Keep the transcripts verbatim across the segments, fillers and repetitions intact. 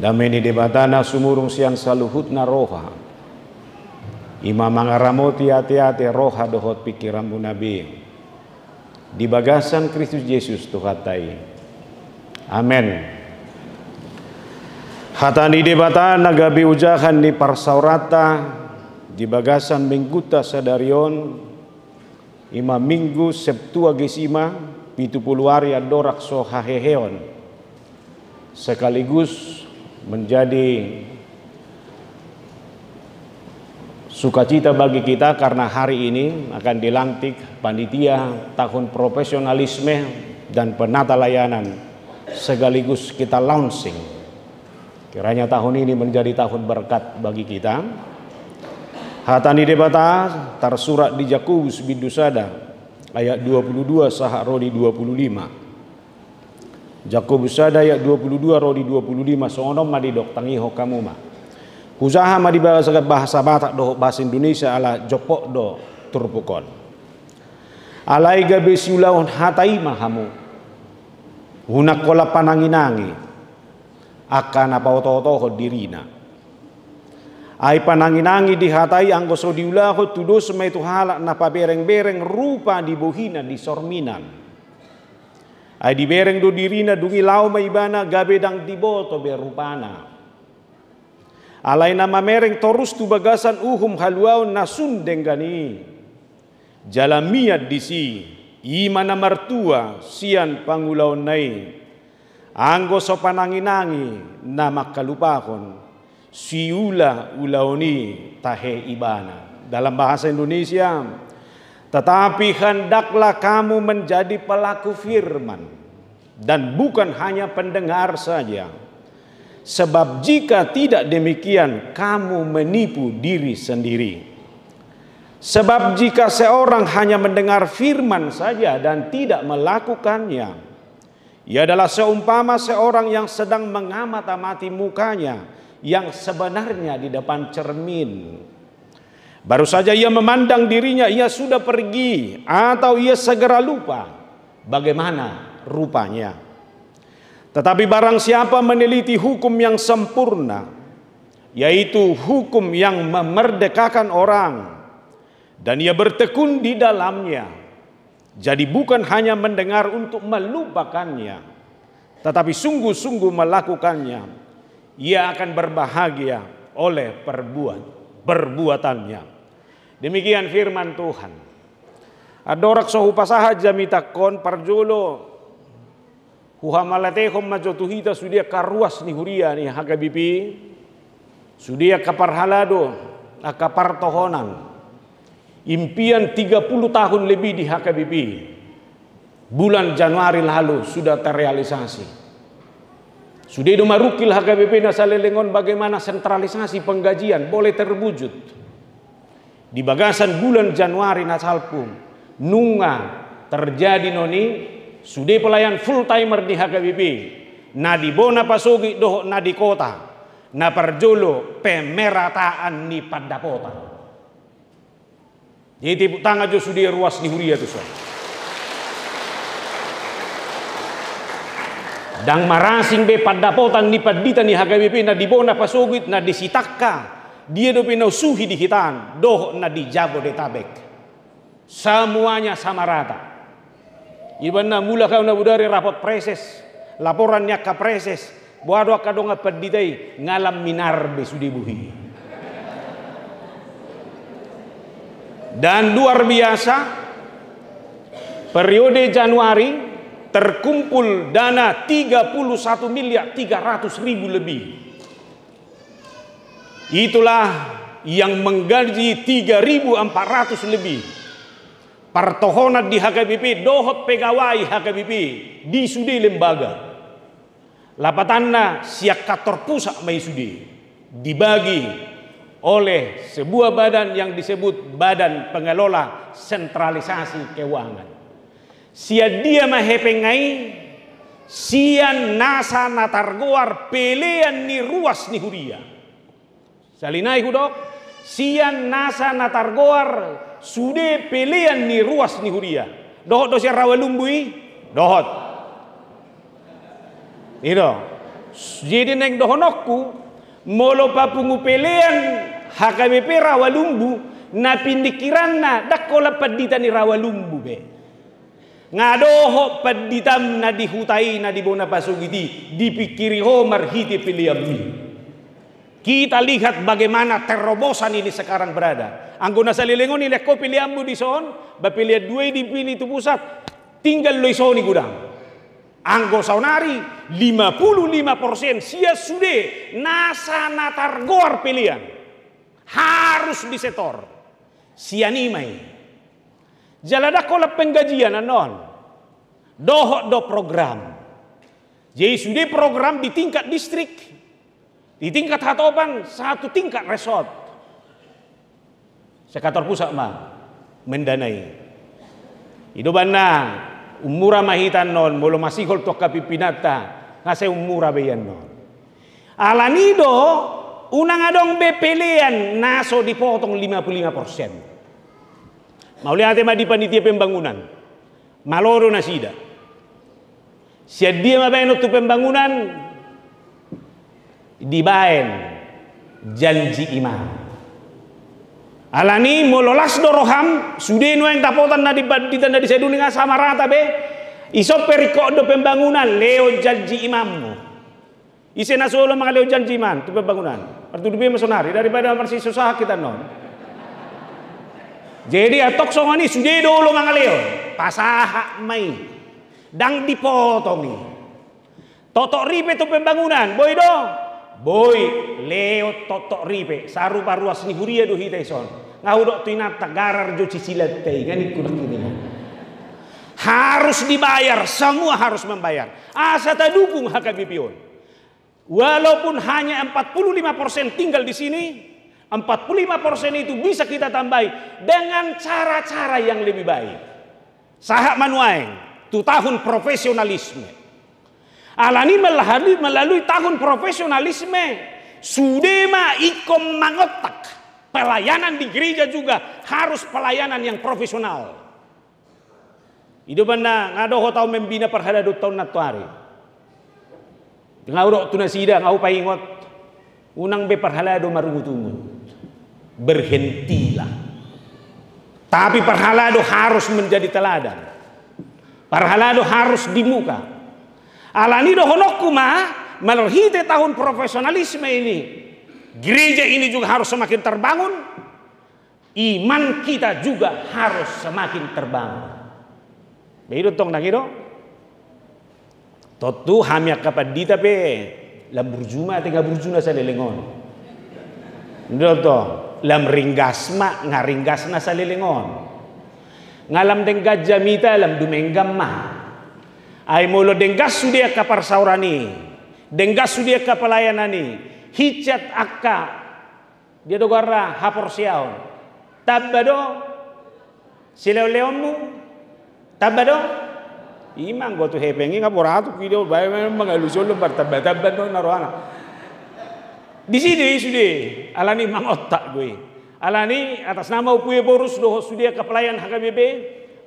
Dame ni Debata na sumurung sian saluhutna roha, i ma mangaramoti ateate, roha dohot pingkiranmuna be, di bagasan Kristus Jesus Tuhanta i. Amen. Hata ni Debata na gabe ojahan ni parsaoranta di bagasan Minggunta sadari on, i ma Minggu Septuagesima, pitu pulu ari andorang so haheheon, sekaligus menjadi sukacita bagi kita karena hari ini akan dilantik panitia tahun profesionalisme dan penata layanan, sekaligus kita launching. Kiranya tahun ini menjadi tahun berkat bagi kita. Hata ni Debata tarsurat di Jakobus bindu sada ayat dua pulu dua sahat ro di dua pulu lima. Jakobus sada ayat dua pulu dua ro di dua pulu lima, songon on ma didok, tangihon hamu ma. Hujaha ma di bahasa, bahasa Batak dohot bahasa Indonesia ala jompok do turpuk on. Alai gabe siulahon hata i ma hamu. Unang holan pananginangi angka na paotootohon dirina. Ai pananginangi di hata i anggo so diulahon, tudos ma i tu halak na paberengbereng rupa di bohina di sorminan. Ai dibereng do dirina, dung i laho ma ibana gabe ndang diboto be rupana. Alai na mamereng torus tu bagasan uhum haluaon na sun denggan i, jala mian disi, i ma na martua sian pangulaonna i, anggo so pananginangi na mangkalupahon siula ulaon i tahe ibana. Dalam bahasa Indonesia, tetapi hendaklah kamu menjadi pelaku firman dan bukan hanya pendengar saja. Sebab jika tidak demikian, kamu menipu diri sendiri. Sebab jika seorang hanya mendengar firman saja dan tidak melakukannya, ia adalah seumpama seorang yang sedang mengamat-amati mukanya yang sebenarnya di depan cermin. Baru saja ia memandang dirinya, ia sudah pergi, atau ia segera lupa bagaimana rupanya. Tetapi barang siapa meneliti hukum yang sempurna, yaitu hukum yang memerdekakan orang, dan ia bertekun di dalamnya, jadi bukan hanya mendengar untuk melupakannya, tetapi sungguh-sungguh melakukannya, ia akan berbahagia oleh perbuat-, perbuatannya. Demikian firman Tuhan. Andorang so hupasahat jamitangkon, parjolo huhamauliatehon ma jo tu hita sude angka ruas ni huria ni H K B P, sude angka parhalado, angka partohonan. Impian tiga puluh tahun lebih di H K B P, bulan Januari lalu sudah terrealisasi. Sude do marungkil H K B P na saleleng on bagaimana sentralisasi penggajian boleh terwujud. Di bagasan bulan Januari na salpu, nunga terjadi noni sude pelayan full timer di H K B P, na di bona pasogit dohot na di kota, na parjolo pemerataan ni pandapotan. Jadi tepuk tangan jo sude ruas ni huria tuson. Ndang marasing be pandapotan ni pandita ni H K B P na di bona pasogit, na di sitangka, dia dope na usuhi di hita an, dohot na di Jabodetabek. Semuanya sama rata. Ibaen na mulak ahu na bodari rapot preses, laporan ni angka preses, boha do angka dongan pandita i, ngalam minar be sude bohi. Dan luar biasa, periode Januari terkumpul dana tiga puluh satu miliar tiga ratus ribu lebih. Itulah yang menggaji tiga ribu empat ratus lebih partohonan di H K B P dohot pegawai H K B P di sude lembaga. Lapatanna sian kantor pusat ma i sude, dibagi oleh sebuah badan yang disebut Badan Pengelola Sentralisasi Keuangan. Sian dia ma hepeng i? Sian nasa na targoar pelean ni ruas ni huria. Sahali nai hudok, sian nasa na targoar sude pelean ni ruas ni huria. Dohot do sian rawa lumbu i? Dohot. I do. Jadi naeng dohononku, molo papungu pelean H K B P Rawalumbu, na piningkiranna ndang holan pandita ni Rawalumbu be. Nga dohot panditam na di huta i, na di bona pasogit i, dipingkiri ho marhite peleanmi. Kita lihat bagaimana terobosan ini sekarang berada. Anggo na saleleng on ilehon ho peleanmu dison, ba pelean dua i dipilih tu pusat, tinggal do ison i godang. Anggo saonari, lima puluh lima persen sian sude nasa na targoar pelean harus disetor. Sian i ma i. Jala ndang holan penggajian annon. Dohot do program. Jadi sude program di tingkat distrik, di tingkat hatopan, sahat tu tingkat resort. Sehat tu pusat ma mendanai. I do umbahen na ummura ma hita annon, molo masihol tu angka pimpinanta, nga sai ummura be i annon. Alani do, unang adong be pelean na so dipotong lima puluh lima persen. Mauliate ma di panitia pembangunan. Malo do nasida. Sian dia ma baenon tu pembangunan? Dibaen janji imam. Alani molo las do roham, sude nuaeng dapotan na di, di, na di sadun i nga sama rata be. Ison pe ringkot do pembangunan, lehon janji imammu. Ise na so olo mangalehon janji imam tu pembangunan? Martudu be ma sonari daripada marsisosahan hita annon. Jadi antong songon i, sude do olo mangalehon, pasahat ma i. Ndang dipotong i. Toktok ripe tu pembangunan, boi do? Boi, lehon toktok ripe. Sarupa ruas ni huria do hita ison. Nga hudok tu inanta, garar jo cicilanta i, nga ningku nangkiningan. Harus dibayar, semua harus membayar. Asa tadukung H K B P on. Walaupun hanya empat puluh lima persen tinggal di sini, empat puluh lima persen itu bisa kita tambahi dengan cara-cara yang lebih baik. Sahat ma nuaeng tu tahun profesionalisme. Alani melalui, melalui tahun profesionalisme, sude ma ingkon mangontak pelayanan di gereja juga harus pelayanan yang profesional. I do umbahen na nga dohot ahu membina parhalado taon nantoari. Nga hudok tu nasida, nga hupaingot, unang be parhalado marungutungut. Berhentilah. Tapi parhalado harus menjadi teladan. Parhalado harus di muka. Alani dohononku ma, marhite tahun profesionalisme ini, gereja ini juga harus semakin terbangun. Iman kita juga harus semakin terbangun. Be i do tong, ndang i do? Tontu hami angka pandita pe lam burju ma, ate nga burju na saleleng on. I do tong, lam ringgas ma, nga ringgas na saleleng on. Nga lam denggan jamita, lam dumenggan ma. Ai molo denggan sude angka parsaoran i, denggan sude angka pelayanan i, hinsat angka Dia do goarna haporseaon. Tamba do silehonlehonmu? Tamba do? Ima anggo tu hepeng i nga borat tu i do, baen mangalusi on, martambatamba do na rohana. Disi do i sude, alani mangontak do i. Alani atas nama Ompu Ephorus dohot sude angka pelayan H K B P,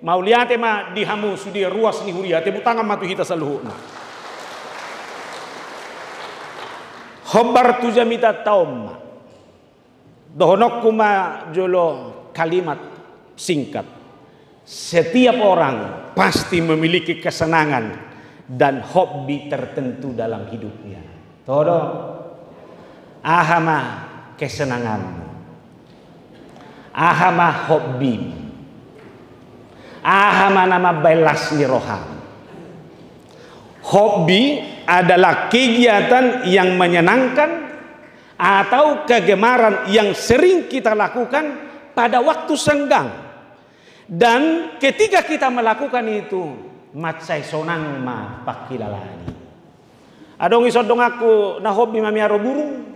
mauliate ma di hamu sude ruas ni huria, tepuk tangan ma tu hita saluhutna. Hombar tu jamitanta on ma. Dohononku ma jolo kalimat singkat. Setiap orang pasti memiliki kesenangan dan hobi tertentu dalam hidupnya. Toho do? Aha ma kesenanganmu? Aha ma hobimu? Aha ma na mambaen las ni roham? Hobi adalah kegiatan yang menyenangkan atau kegemaran yang sering kita lakukan pada waktu senggang. Dan ketika kita melakukan itu, mansai sonang ma pangkilalaan i. Adong ison donganku na hobi mamiaro burung.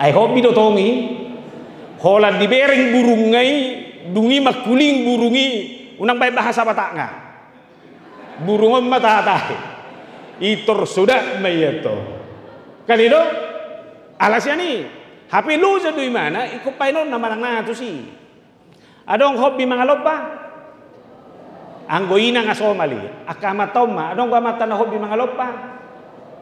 Ai hobi do tong i. Holan dibereng burung i, dung i mangkuling burung i, unang baen bahasa Batakna. Burung on ma tahe. Itor sodak ma i, antong. Kan i do? Alai sian i. Hape loja do imana, ingkon baenonna manang na tusi. Adong hobi mangalompa? Anggo ina nga somal i. Angka amanta on ma, adong do amanta na hobi mangalompa?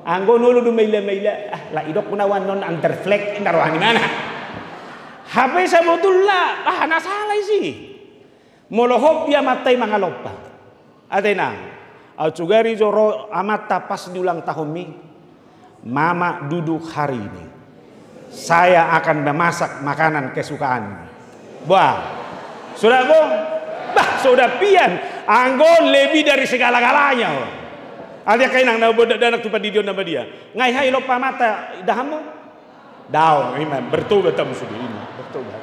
Anggo nolo do maila-maila, ah, la idok na wan non under flag, inda rohani mana. Hape sabotulna, ah, na sala isi. Molo hobi amanta i mangalompa. Ate nang, au sugari jo ro amanta pas di ulang tahunmi. Mama duduk hari ini. Saya akan memasak makanan kesukaanmu. Bah, sudah bung? Bah, sudah pian. Anggo lebih dari segala-galanya. Ate angka inang na bodok danak tu pandidion na badia. Ngai hai lompa amanta dahanmu? Daong, ima, bertobat hamu sude, ima, bertobat.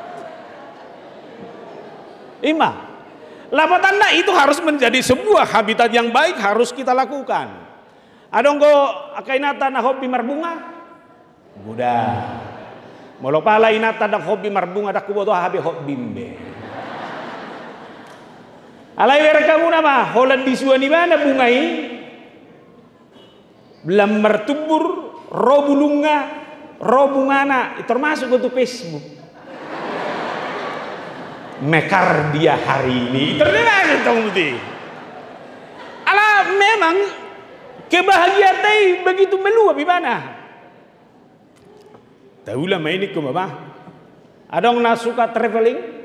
Ima. Lapatanna itu harus menjadi sebuah habitat yang baik, harus kita lakukan. Adong do angka inanta na hobi marbunga? Godang. Molo pala inanta ndang hobi marbunga, ndang huboto aha be hobim be. Alai bereng hamuna ma, holan disuan ibana bunga i, lam martumbur, ro bulungna, ro bungana, termasuk do tu Facebook. Mekar dia hari ini, termasuk tong buti. Ala memang kebahagiaanta i begitu meluap ibana. Taula ma i ningku ma bah. Adong na suka traveling?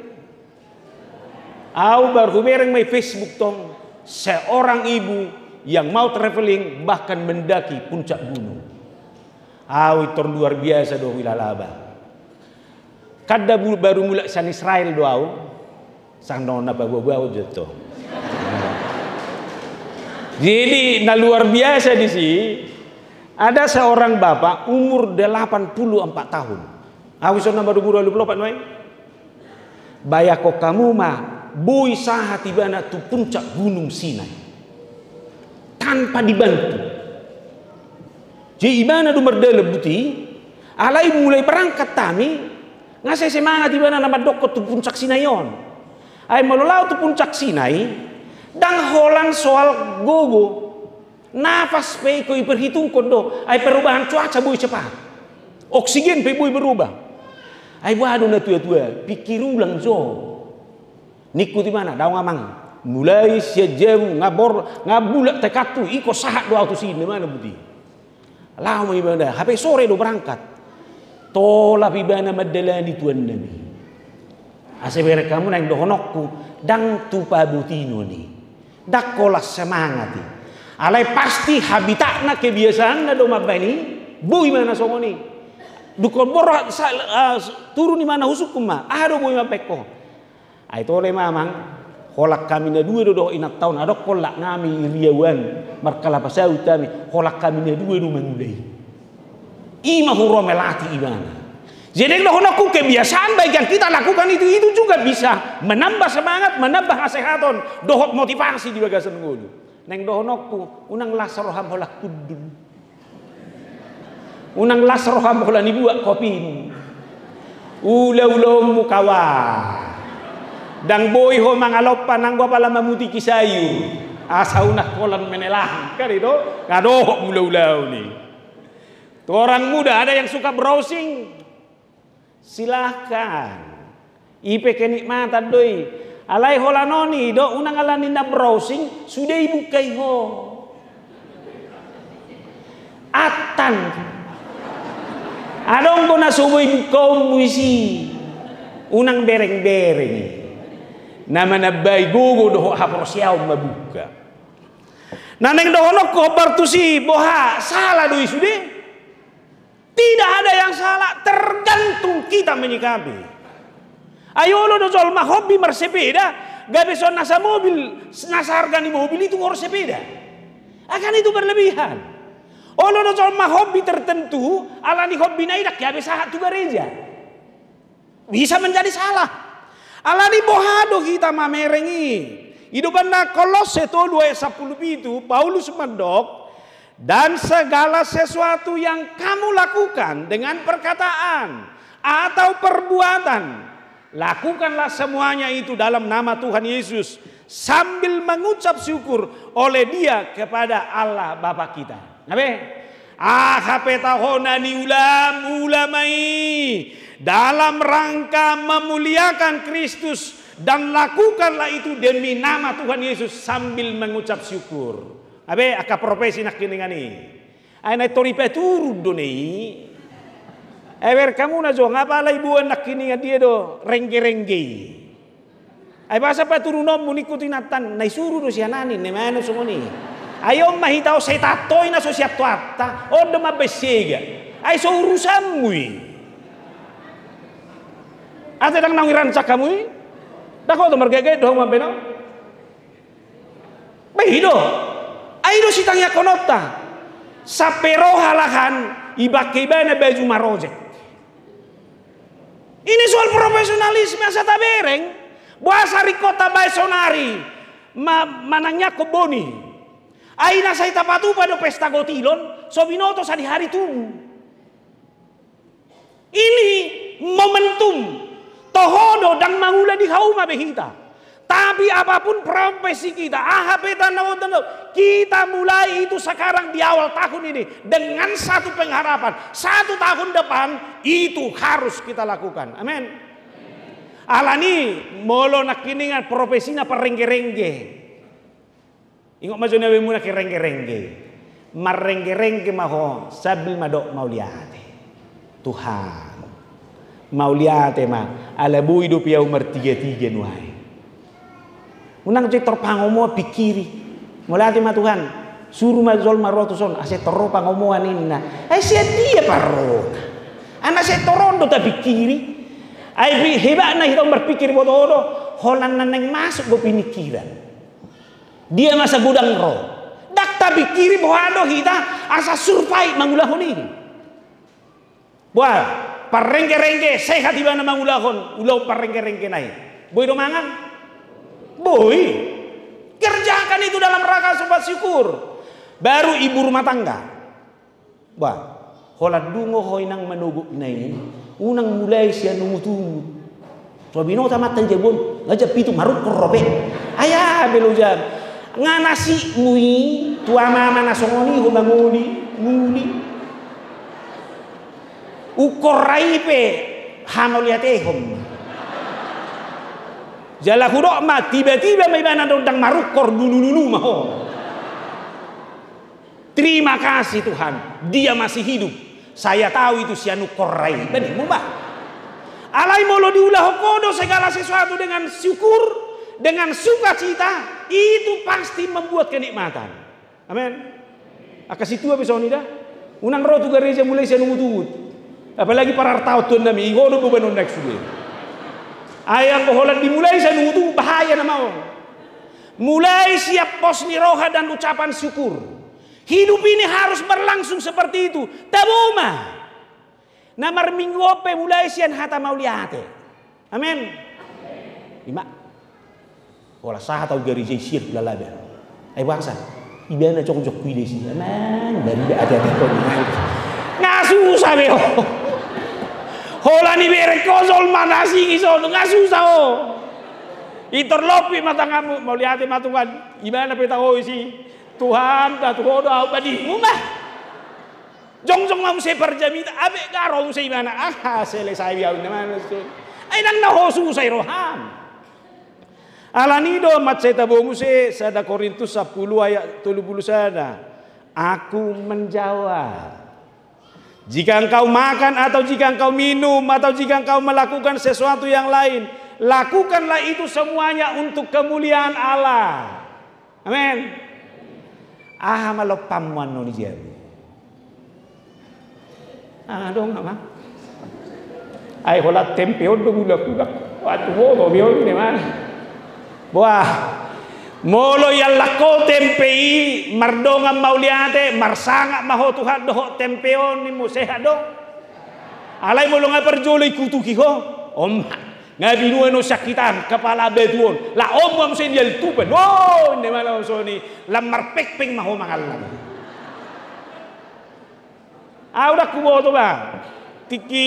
Au baru hubereng ma i Facebook tong, seorang ibu yang mau traveling bahkan mendaki puncak gunung. Au intor luar biasa do huilala bah. Kan da bu-, baru mulak sian Israel do au. Sang na paboa-boa au jo tong. Jadi na luar biasa di si, ada seorang bapak umur delapan puluh empat tahun. Au ison na marumur ualu pulu opat nuaeng. Bayangkon hamu ma, boi sahat ibana tu puncak Gunung Sinai tanpa dibantu. Jadi ibana do mardalan buti, alai mulai berangkat hami, nga sai semangat ibana na mandokkon tu puncak Sinai on. Ai molo laho tu puncak Sinai, ndang holan soal gogo. Nafas pe ingkon diperhitungkon do, ai perubahan cuaca boi cepat. Oksigen pe boi berubah. Ai boha do na tua-tua, pikir ulang jo. Ningku tu ibana, daong amang. Mulai sian jabu, nga bor, nga bulak tekadhu, ingkon sahat do au tusi, na mana buti. Laho ma ibana, hape sore do berangkat. Tolap ibana mandalani tuannami. Asa bereng hamu naeng dohononku, ndang tu pabotinon i. Ndang holan semangat i. Alai pasti habitatna kebiasaanna do mambahen i, boi ma na songon i. Dung bor sa-, ah, turun ibana husungkun ma, aha do boi mambahen ho. Ai tole ma amang, holan hami na dua do dohot inanta on, adong holan nami i Riau an, markalapa sahit hami, holan hami na dua do mangula i. I ma hurome latih ibana. Jadi dohononku kebiasaan baik yang kita lakukan itu, itu juga bisa menambah semangat, menambah hasehaton, dohot motivasi di bagasan ngolu. Naeng dohononku, unang las roham holan hundul. Unang las roham holan dibuat kopim. Ula-ulaonmu kawan. Ndang boi ho mangalompa nanggo apala mamutiki sayur. Asa unang holan menelang. Kan i do? Nga dohot ula-ulaon i. Tu orang muda ada yang suka browsing. Silahkan. I pe kenikmatan do i. Alai holan on i do, unang ala ninna browsing, sude ibukkai ho. Attan. Adong do na so boi bukkaonmu isi. Unang bereng-bereng i. Na manambai gogo dohot haporseaon mabukka. Na naeng dohononku hombar tusi, boha, sala do i sude? Tidak ada yang salah, tergantung kita menyikapi. Ai olo do jolma hobi marsepeda, gabe songon nasa mobil, nasa harga ni mobil i tung ro sepeda. Akan itu berlebihan. Olo do jolma hobi tertentu, ala ni hobina i ndang gabe sahat tu gareja. Bisa menjadi salah. Alani boha do hita mamereng i? Di dobanna Kolosse tolu ayat sampulu pitu, Paulus mandok, dan segala sesuatu yang kamu lakukan dengan perkataan atau perbuatan, lakukanlah semuanya itu dalam nama Tuhan Yesus, sambil mengucap syukur oleh Dia kepada Allah Bapa kita. Nga be? Aha pe taho na niulam, ula ma i dalam rangka memuliakan Kristus, dan lakukanlah itu demi nama Tuhan Yesus sambil mengucap syukur. Nga be, angka profesi nangkiningan i. Ai na tori paturun do na i. Ai bereng hamu na jongjong, apala iboan nangkiningan dia do rengge-rengge i. Ai boasa paturunonmu ningku tu inanta, na isuru do sian an i, na manang songon i. Ai on ma hita on, sai tanto i na so sian toanta, on do mambaen sega. Ai so urusanmu i. Ate ndang naung irancak hamu i? Ndang ho do margagaet do hamu mambaen on? Ba i do. Ai i do sitangiangkononta. Sampe ro halak an, ibangke ibana baju marojek. Ini soal profesionalisme asa tabereng. Boasa ringkot tabaen sonari ma-, manangiangkon boni. Ai na sai tapatupa do pesta gotilon, so binoto sadihari tubu. Ini momentum. Toho do, ndang mangula di hauma be hita. Tapi apapun profesi kita, aha pe tanda, tanda, kita mulai itu sekarang di awal tahun ini dengan satu pengharapan. Satu tahun depan itu harus kita lakukan. Amin. Alani molo nangkiningan profesina parrengge-rengge. Ingot ma jo na baenmuna, rengge-rengge. Marrengge-rengge ma ho, sambil mandok mauliate. Tuhan, mauliate ma, ala boi dope au martiga-tiga nuaeng. Unang jo tor pangomoan, pingkiri. Mauliate ma Tuhan, suru ma jolma ro tuson, asa tor ro pangomoan ninna. Ai sian dia parrona? Ai na sai tor on do tapingkiri. Ai pi-, hebatna hita on marpingkir, boto do, holan na naeng masuk do pingkiran. Dia ma sagodang ro. Ndang tapingkiri boha do hita asa survive mangulahon i. Boa, parrengge-rengge, sehat ibana mangulahon ulaon parrengge-rengge na i. Boi do mangan? Boi. Kerjakan itu dalam rangka sifat syukur. Baru ibu rumah tangga. Ba, holan dungo ho inang manogot na i, unang mulai sian ungut-ungut. So binoto amanta di jabu on, nga jam pitu marungkor dope. Ai aha be lo jam? Nga nasibmu i, tu ama-ama na songon i ho mangoli, muli. Ungkor ra i pe, hamauliatehon ma. Jala hudok ma, tiba-tiba ma ibana ndang marungkor, lulu-lulu ma ho. Terima kasih Tuhan, dia masih hidup. Saya tahu itu sian ungkor ra i. Baenmu ma. Alai molo diulahon ho do segala sesuatu dengan syukur, dengan sukacita, itu pasti membuat kenikmatan. Amin. Angka sintua pe songon i da. Unang ro tu gareja mulai sian ungut-ungut. Apalagi parartaon tuan nami, i ho do bebanon na sude. Ai anggo holan dimulai sian ungut-ungut, bahaya nama on. Mulai sian pos ni roha dan ucapan syukur. Hidup ini harus berlangsung seperti itu. Tabo ma. Na marminggu on pe mulai sian hata mauliate. Amin. I ma. Holan sahat au gareja i sian lalabe. Ai boasa? Ibana jongjong huida i si. Aman, baru da ate-ate ho. Nga susah be ho. Holan ibereng ho jolma na asing i son, nga susah ho. Intor lopi ma tanganmu, mauliate ma Tuhan. Ibana pe taho i si. Tuhan, da tu ho do au, baenmu ma. Jongjong ma muse parjamita, abe nga ro muse ibana. Aha, selesai be au, na manang songon i. Ai ndang na ho susah i roham. Alani i do mansai tabo muse sada Korintus sampulu ayat tolu pulu sada. Aku menjawab. Jika engkau makan atau jika engkau minum atau jika engkau melakukan sesuatu yang lain, lakukanlah itu semuanya untuk kemuliaan Allah. Amin. Aha ma lompammu annon di jabu? Ah, adong ma. Ai holan tempe on do mulak-mulak. Wah, tu ho do be on, na manang. Boa. Molo iallang ho tempe i, mardongan mauliate, marsangap ma ho Tuhan dohot tempe on, ninmu sehat do. Alai molo nga parjolo ikutuki ho, on ma. Nga binuan on sian hita an, kepala batu on. Lah on ma muse nialtupan. Oh, ninna ma langsung i, lam marpengpeng ma ho mangallang. Au ndang huboto ba. Tingki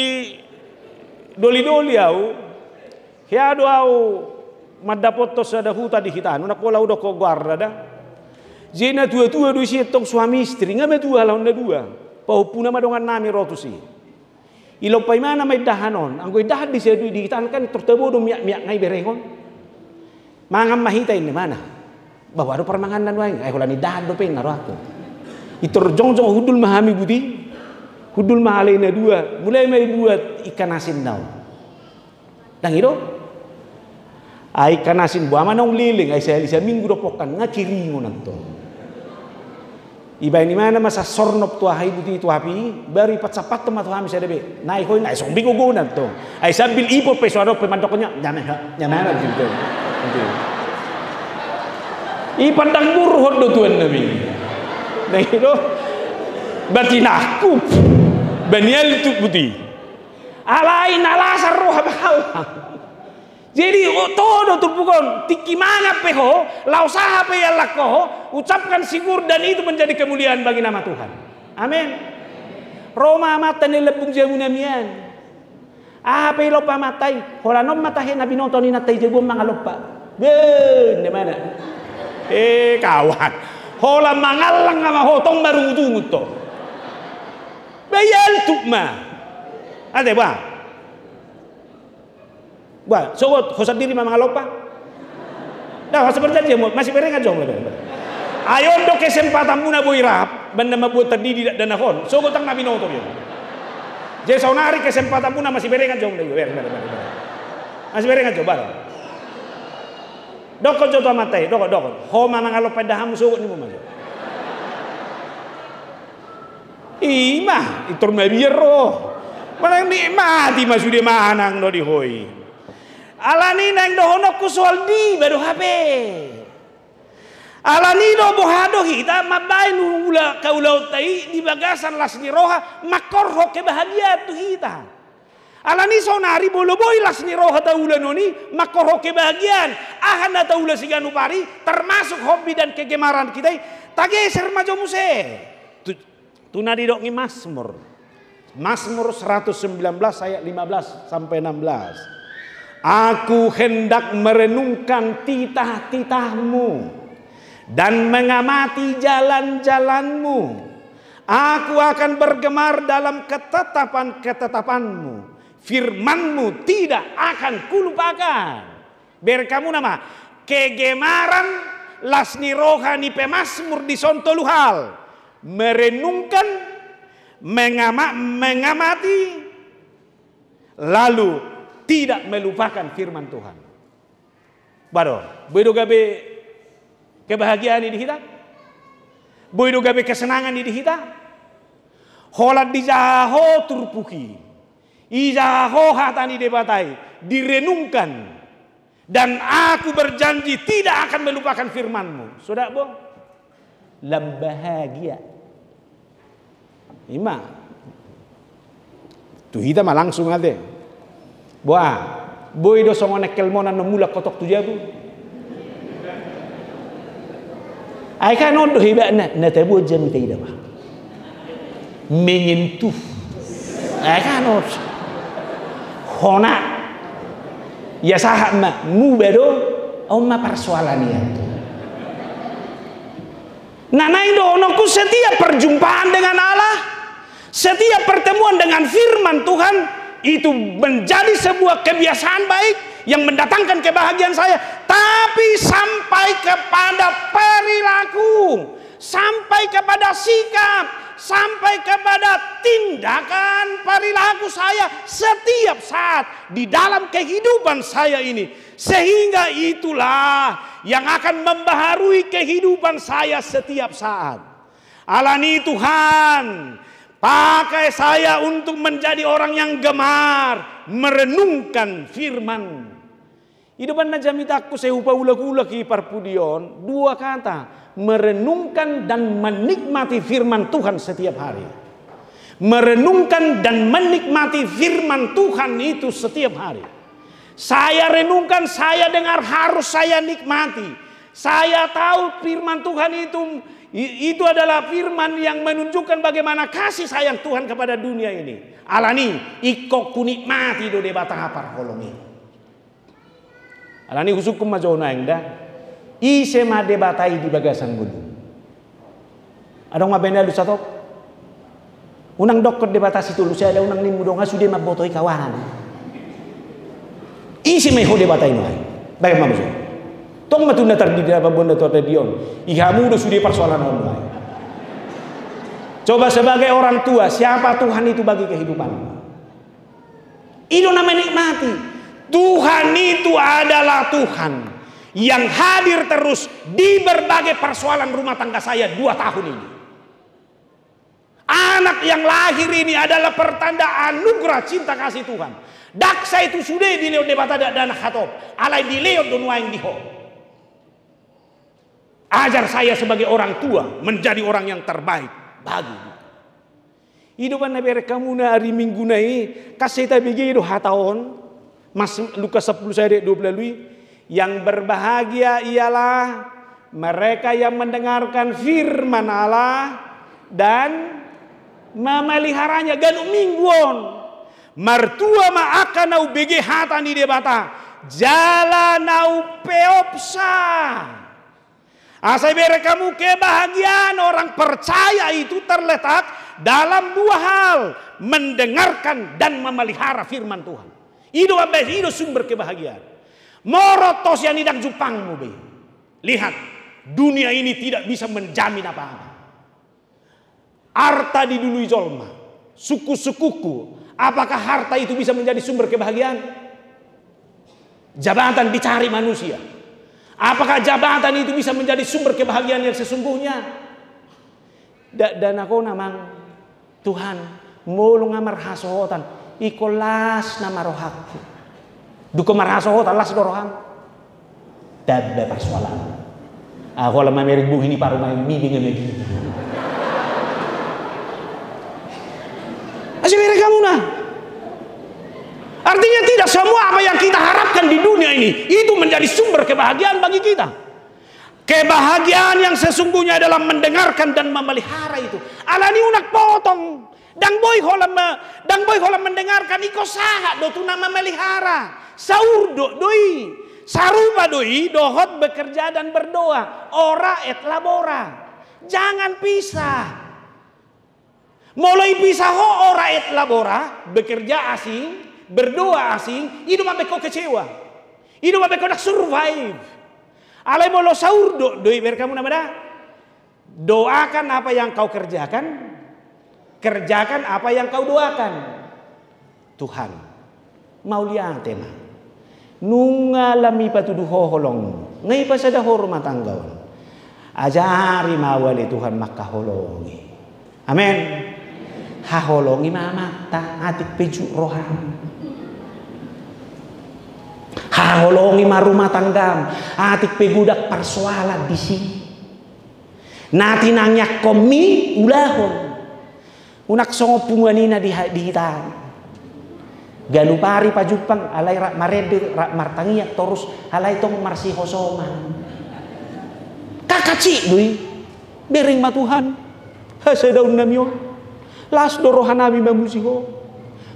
doli-doli au. Hea do au mandapothon sada huta di hita an. Unang pola hudok goarna da. Jadi na tua-tua do isi, antong suami istri. Nga matua halak on na dua. Pahompuna ma dongan nami ro tusi. Ilompa ibana ma indahan on, anggo indahan di sadari on di hita an kan tor tabo do miak-miak nga ibereng on. Mangan ma hita, ninna ibana. Bah, boha do parmanganan nuaeng, ai holan indahan dope, ninna rohangku. Pintor jongjong hundul ma hami buti, hundul ma halai na dua, mulai ma dibuat ikan asin na on. Ndang i do? Ai ikan asin boha ma naung leleng, ai sahali saminggu do pongkan, nga kiringon antong. Ibaen ibana ma sasornop tu aha i buti, tu api i, baru ipatsappathon ma tu hami sada be. Nai ho i, nai songon bego gona antong. Ai sambil ipot pe so adong pe mandok, nya, nyaman, ha, nyaman, gitu. Gitu. Ipandang burhon do tuan nami. Nah, itu. Batinangku. Banial tu buti. Alai na lasar roha bahallang. Jadi, o, toho do turpuk on, tingki mangan pe ho, laos aha pe iallang ho, ucapkan syukur dan itu menjadi kemuliaan bagi nama Tuhan. Amin. Ro ma amanta na i lambung jabu nami an. Aha pe ilompa amanta i, holan on ma tahe na binoto ni inanta i jabu on mangalompa. Be, na mana? Eh, kawan. Holan mangallang ma ho, tong marungutungut ho. Be, ialtuk ma. Ate, ba. Ba, sogot, ho sandiri ma mangalompa? Dah, masih berjanji, masih berengan jo. Ai on do kesempatanmuna boi rap, banda mambuat tardidi dakdanak on. Sogot, ndang na binoto be. Jadi saonari kesempatanmuna masih berengan jo. Ber, ber, ber, ber. Masih berengan jo, bar. Dokkon jo tu amanta i, dokkon, dokkon. Ho ma mangalompa, indahanmu sogot, ninmu ma jo. I ma, pintor mabiar ro. Manang nikmati ma sude manang do di ho i. Alani naeng dohononku soal diba do hape. Alani do boha do hita mambaen ula, kaulaonta i di bagasan las ni roha, mangkorhon kebahagiaan tu hita. Alani saonari molo boi las ni roha taula on i, mangkorhon kebahagiaan, aha na taula siganup ari, termasuk hobi dan kegemaran hita i, tageser ma jo muse. Tu, tu na didok ni Mazmur. Mazmur seratus sembilan belas ayat lima belas sampai enam belas. Aku hendak merenungkan titah-titahmu dan mengamati jalan-jalanmu. Aku akan bergemar dalam ketetapan-ketetapanmu. Firmanmu tidak akan kulupakan. Bereng hamu nama, kegemaran las ni roha ni pemazmur dison tolu hal. Merenungkan, mengama-, mengamati, lalu tidak melupakan firman Tuhan. Ba do, boi do gabe kebahagiaan i di hita? Boi do gabe kesenangan i di hita? Holan dijaha ho turpuk i, dijaha ho hata ni Debata i, direnungkan. Dan aku berjanji tidak akan melupakan firman-Mu. Sudah, Bung? Lam bahagia. I ma. Tu hita ma langsung ate. Boa, boi do songon engkel monan na mulak hotok tu jabu. Ai kan on do hebatna, na tabo jamita i da, Bang. Menyentuh. Ai kan on. Hona. Ia sahat ma, muba do, on ma parsoalan i. Nah, naeng dohononku, setiap perjumpaan dengan Allah, setiap pertemuan dengan firman Tuhan, itu menjadi sebuah kebiasaan baik yang mendatangkan kebahagiaan saya. Tapi sampai kepada perilaku, sampai kepada sikap, sampai kepada tindakan perilaku saya setiap saat di dalam kehidupan saya ini. Sehingga itulah yang akan membaharui kehidupan saya setiap saat. Alani Tuhan, pakai saya untuk menjadi orang yang gemar merenungkan firman. I do umbahen na jamitangku sai hupaulak-ulak i parpudi on, dua kata, merenungkan dan menikmati firman Tuhan setiap hari. Merenungkan dan menikmati firman Tuhan itu setiap hari. Saya renungkan, saya dengar, harus saya nikmati. Saya tahu firman Tuhan itu, i-, itu adalah firman yang menunjukkan bagaimana kasih sayang Tuhan kepada dunia ini. Alani, ingkon hunikmati do Debata parholong i. Alani husungkun ma jo naeng da. Ise ma Debata i di bagasan ngolu? Adong ma baen alu sahat. Unang dokkon Debata sitolu sada, unang nimmu do nga sude mamboto i kawanan. Ise ma i ho Debata i nuaeng? Baen ma muse. Tong ma tu na tardidi, na pamboan na tardidi on. I hamu do sude parsoalan on nuaeng. Coba sebagai orang tua, siapa Tuhan itu bagi kehidupanmu? I do na menikmati. Tuhan itu adalah Tuhan yang hadir terus di berbagai persoalan rumah tangga saya dua tahun ini. Anak yang lahir ini adalah pertanda anugerah cinta kasih Tuhan. Ndang sai tu sude dilehon Debata dakdanak hatop, alai dilehon do nuaeng di ho. Ajar saya sebagai orang tua menjadi orang yang terbaik bagi. I do umbahen na, berengkamuna, ari Minggu na i, kan sai tabege do hata on, Mas, Lukas sampulu sada ayat dua pulu ualu i, yang berbahagia ialah mereka yang mendengarkan firman Allah dan memeliharanya. Ganup Minggu on, martua ma angka na umbege hata ni Debata jala na umpeopsa. Asa ibereng hamu, kebahagiaan orang percaya itu terletak dalam dua hal, mendengarkan dan memelihara firman Tuhan. I do mambahen, i do sumber kebahagiaan. Molo ro sian i, ndang jumpangmu be. Lihat, dunia ini tidak bisa menjamin apa-apa. Arta didului jolma, sungkun-sungkunku, apakah harta itu bisa menjadi sumber kebahagiaan? Jabatan dicari manusia. Apakah jabatan itu bisa menjadi sumber kebahagiaan yang sesungguhnya? Dakdanak on, amang, Tuhan, molo nga marhasohotan, ingkon las nama rohangku. Dung ho marhasohotan, las do roham. Tamba parsoalan. Ahu ala mamereng bohi ni parumaenmi be nga magigi. Asa ibereng hamuna. Artinya, tidak semua apa yang kita harapkan di dunia ini itu menjadi sumber kebahagiaan bagi kita. Kebahagiaan yang sesungguhnya adalah mendengarkan dan memelihara itu. Alani unang potong. Ndang boi holan ma-, ndang boi holan mendengarkan, ingkon sahat do tu na memelihara. Saurdot do i. Sarupa do i dohot bekerja dan berdoa. Ora et labora. Jangan pisah. Molo ipisah ho ora et labora, bekerja asing, berdoa asing, i do mambahen ho kecewa. I do mambahen ho ndang survive. Alai molo saurdot do i, bereng hamuna ma da. Doakan apa yang kau kerjakan, kerjakan apa yang kau doakan. Tuhan, mauliate ma. Nunga lam ipatudu ho holongmu, nga ipasada ho rumah tangga on. Ajari ma ahu ale Tuhan mangkaholongi. Amen. Haholongi ma amanta, atik pe jut roham. Haholongi ma rumah tanggam, atik pe godang parsoalan disi. Na tinangiangkonmi ulahon. Unang songon punguan i na di ha-, di hita. Ganup ari pajumpang, alai rap marende, rap martangiang torus, alai tong marsihosoman. Kakacik do i. Bereng ma Tuhan hasadaonnami on. Las do rohanami mamuji ho.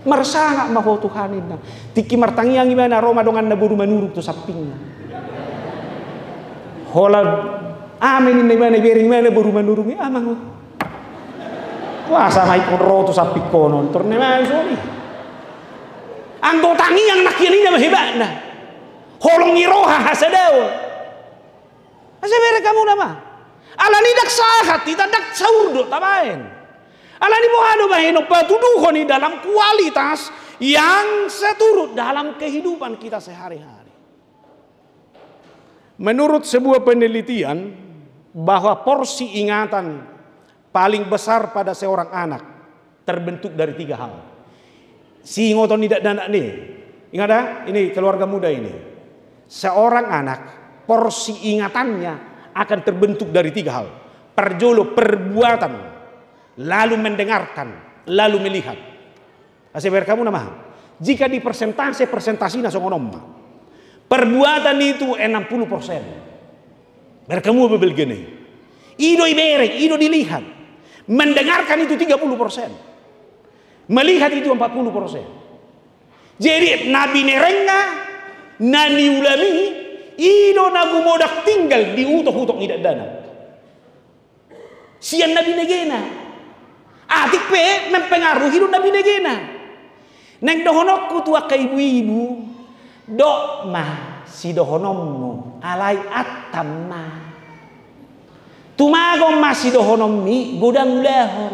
Marsangap ma ho Tuhan, ninna. Tingki martangiang ibana, ro ma donganna boru Manurung tu sampingna. Holan amen, ninna ibana, ibereng ibana boru Manurung i, amang o. Boasa ma ingkon ro tu sampingkon on, tor na mansoni. Anggo tangiang nangkin i na ma hebatna. Holong ni roha hasadaon. Asa ibereng hamuna ma. Alani ndang sahat hita, ndang saurdot tabaen. Alani boha do bahenon, patuduhon i dalam kualitas yang seturut dalam kehidupan kita sehari-hari. Menurut sebuah penelitian, bahwa porsi ingatan paling besar pada seorang anak terbentuk dari tiga hal. Siingoton ni dakdanak ni. Ingat ya, ini keluarga muda ini. Seorang anak, porsi ingatannya akan terbentuk dari tiga hal. Parjolo, perbuatan, lalu mendengarkan, lalu melihat. Asa ibereng hamuna ma. Jika dipersentase, persentasina songon on ma. Perbuatan itu enam puluh persen. Bereng hamu be balgana i. I do ibereng, i do dilihat. Mendengarkan itu tiga puluh persen. Melihat itu empat puluh persen. Jadi, na binerengna, na niulami, i do na gumodang tinggal di utok-utok ni dakdanak. Sian na binegena. Atik pe mempengaruhi do na binegena. Naeng dohononku tu angka ibu-ibu, dok ma sidohononmu, alai antam ma. Tumagon ma sidohononmi, godang ulahon.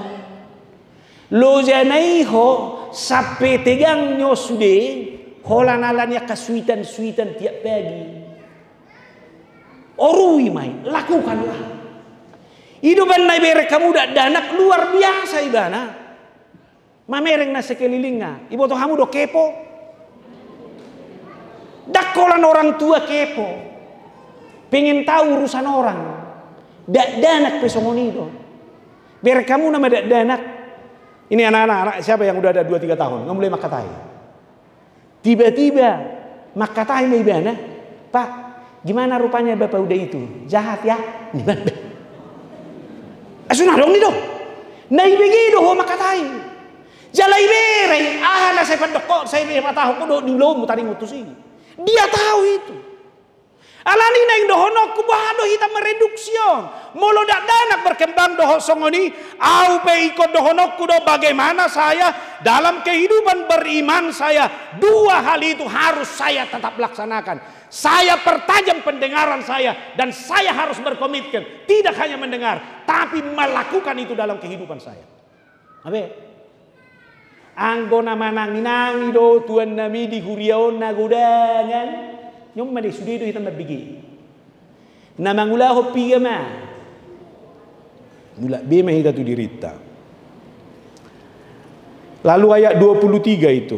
Lojana i ho, sampe tegang ni on sude, holan ala ni angka suitan-suitan tiap pagi. Orui ma i, lakukanlah. I do umbahen na ibereng hamu dakdanak luar biasa ibana. Mamereng na sekelilingna, iboto hamu do kepo? Ndang holan orang tua kepo. Pengen tahu urusan orang. Dakdanak pe songon i do. Bereng hamu nama dakdanak. Ini anak-anak, anak siapa yang udah ada dua tiga tahun, nggak mulai mangkatai. Tiba-tiba mangkatai ma ibana, "Pak, gimana rupanya Bapak udah itu? Jahat ya?" Ninna. Asu na dong ni do. Na ibege do ho mangkatai. Jala ibereng, aha na sai pandok ho, sai be patahon ho do di ulaonmu taringot tusi. Dia tahu itu. Alani naeng dohononku, boha do hita mereduksi on? Molo dakdanak berkembang dohot songon i, au pe ingkon dohononku do bagaimana saya dalam kehidupan beriman saya, dua hal itu harus saya tetap laksanakan. Saya pertajam pendengaran saya dan saya harus berkomitmen tidak hanya mendengar, tapi melakukan itu dalam kehidupan saya. Abe. Anggo na manangi-nangi do tuannami di huria on na godang, kan? Nyon ma dei, sude do hita mambege. Na mangulahon piga ma? Mulak be ma hita tu dirinta. Lalu ayat dua puluh tiga itu.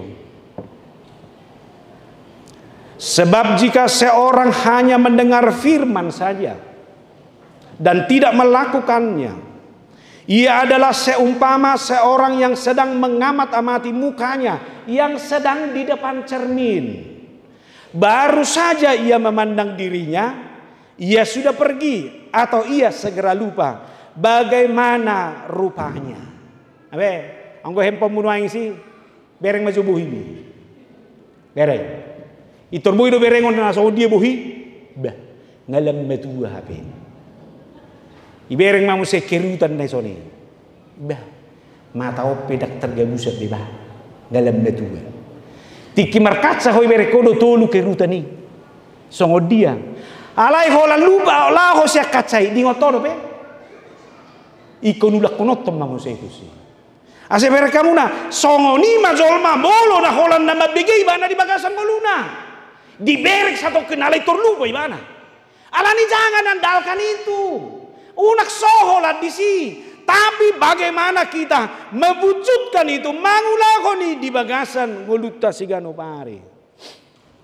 Sebab jika seorang hanya mendengar firman saja dan tidak melakukannya, ia adalah seumpama seorang yang sedang mengamat-amati mukanya yang sedang di depan cermin. Baru saja ia memandang dirinya, ia sudah pergi atau ia segera lupa bagaimana rupanya. Abe, anggo handphonemu nuaeng isi, bereng ma jo bohimi. Bereng. Pintor boi do berengon na songon dia bohi. Bah, nga lam matua hape. Ibereng ma muse kerutan na i songon i. Bah, mata on pe ndang targabusan be bah. Nga lam matua. Tingki markaca ho ibereng ho do tolu kerutan i. Songon dia. Alai holan lupa laho sian kaca i, diingot ho dope. Ingkon ulahononhon ma muse tusi. Asa bereng hamuna, songon i ma jolma molo na holan na mambege ibana di bagasan ngoluna. Dibereng satongkin alai tor lupa ibana. Alani jangan andalkan itu. Unang so holan disi. Tapi bagaimana kita mewujudkan itu, mangulahon i di bagasan ngolunta siganup ari.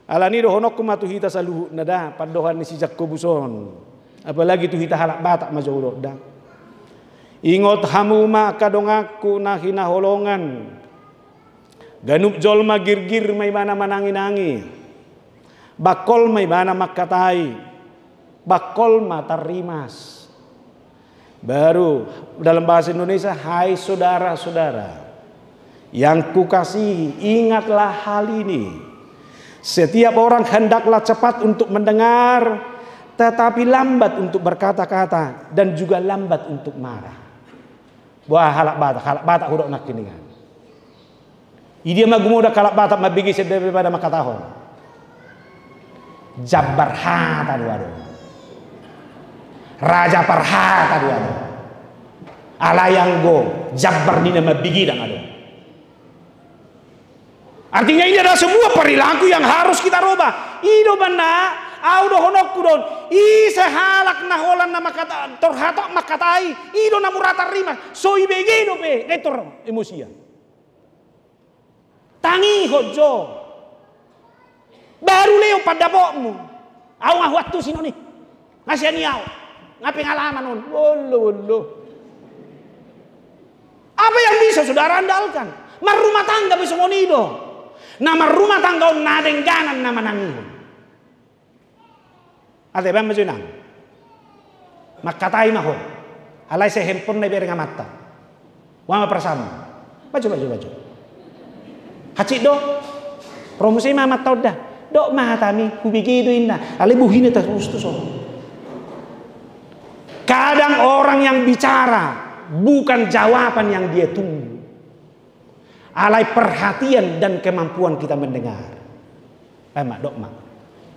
Alani dohononku ma tu hita saluhutna da, pandohan ni si Jakobus on. Apalagi tu hita halak Batak ma jo do da. Ingot hamu ma angka donganku na hinaholongan. Ganup jolma girgir ma ibana manangi-nangi. Bangkol ma ibana mangkatai. Bangkol ma tarrimas. Baru dalam bahasa Indonesia, hai saudara-saudara yang kukasihi, ingatlah hal ini. Setiap orang hendaklah cepat untuk mendengar, tetapi lambat untuk berkata-kata, dan juga lambat untuk marah. Boha halak Batak, halak Batak hudok nangkiningan. Idia ma gumodang halak Batak mambege sian daripada mangkatahon. Jambar hata do adong. Raja parhata do adong. Alai anggo jambar ni na mambege ndang adong. Artinya ini adalah sebuah perilaku yang harus kita rubah. I do umbahen na, au dohononku do on. Ise halak na holan na mangkata-, tor hatop mangkatai, i do na mura tarrimas. So ibege dope, nunga tor emosian. Tangihon jo. Baru lehon pandapotmu. Au nga huantusi on i. Nga sian i au. Nga pengalaman on. Olo, olo. Apa yang bisa saudara andalkan? Marrumah tangga pe songon i do. Na marrumah tangga on na dengganan na manangihon. Ate, baen ma jo inang. Mangkatai ma ho. Alai sai handphone na ibereng amanta. Boha ma perasaanmu? Bajo, bajo, bajo. Hansit do. Ro muse ma amanta on da. Dok ma hatami, hubege do inna. Alai bohina tarus tu son. Kadang orang yang bicara bukan jawaban yang dia tunggu. Alai perhatian dan kemampuan kita mendengar. Baen ma, dok ma.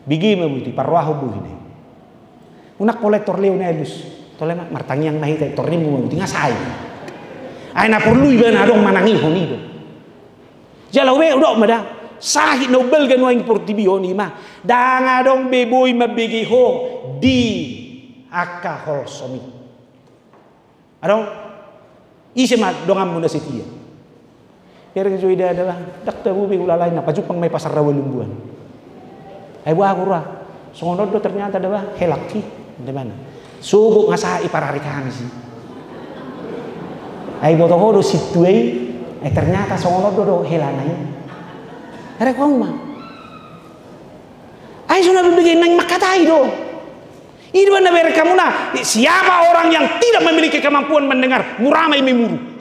Bege ma bohita i, parrohahon bohina i. Unang holan tor lehon i alus. Tole ma, martangiang ma hita i, tor nimmu ma bohita i, nga sai. Ai na porlu ibana adong manangihon i do. Jala be hudok ma da, sahit na umbalga nuaeng portibi on i ma, ndang adong be boi mambege ho di angka holsom i. Adong? Ise ma donganmu na setia? Bereng jo i da, da bah, ndang tabo be hulala i, na pajumpang ma i Pasar Rawa Lumbuan. Ai boha hurang, songon on do ternyata da bah helangki. Di mana? Sogot nga sahat i parari Kamis i. Ai boto ho do sintua i, ai ternyata songon on do, do helana i. Are ho ma. Ai so na bebege naeng mangkatai do. I do umbahen na bereng hamu na, siapa orang yang tidak memiliki kemampuan mendengar, mura ma i memuruk.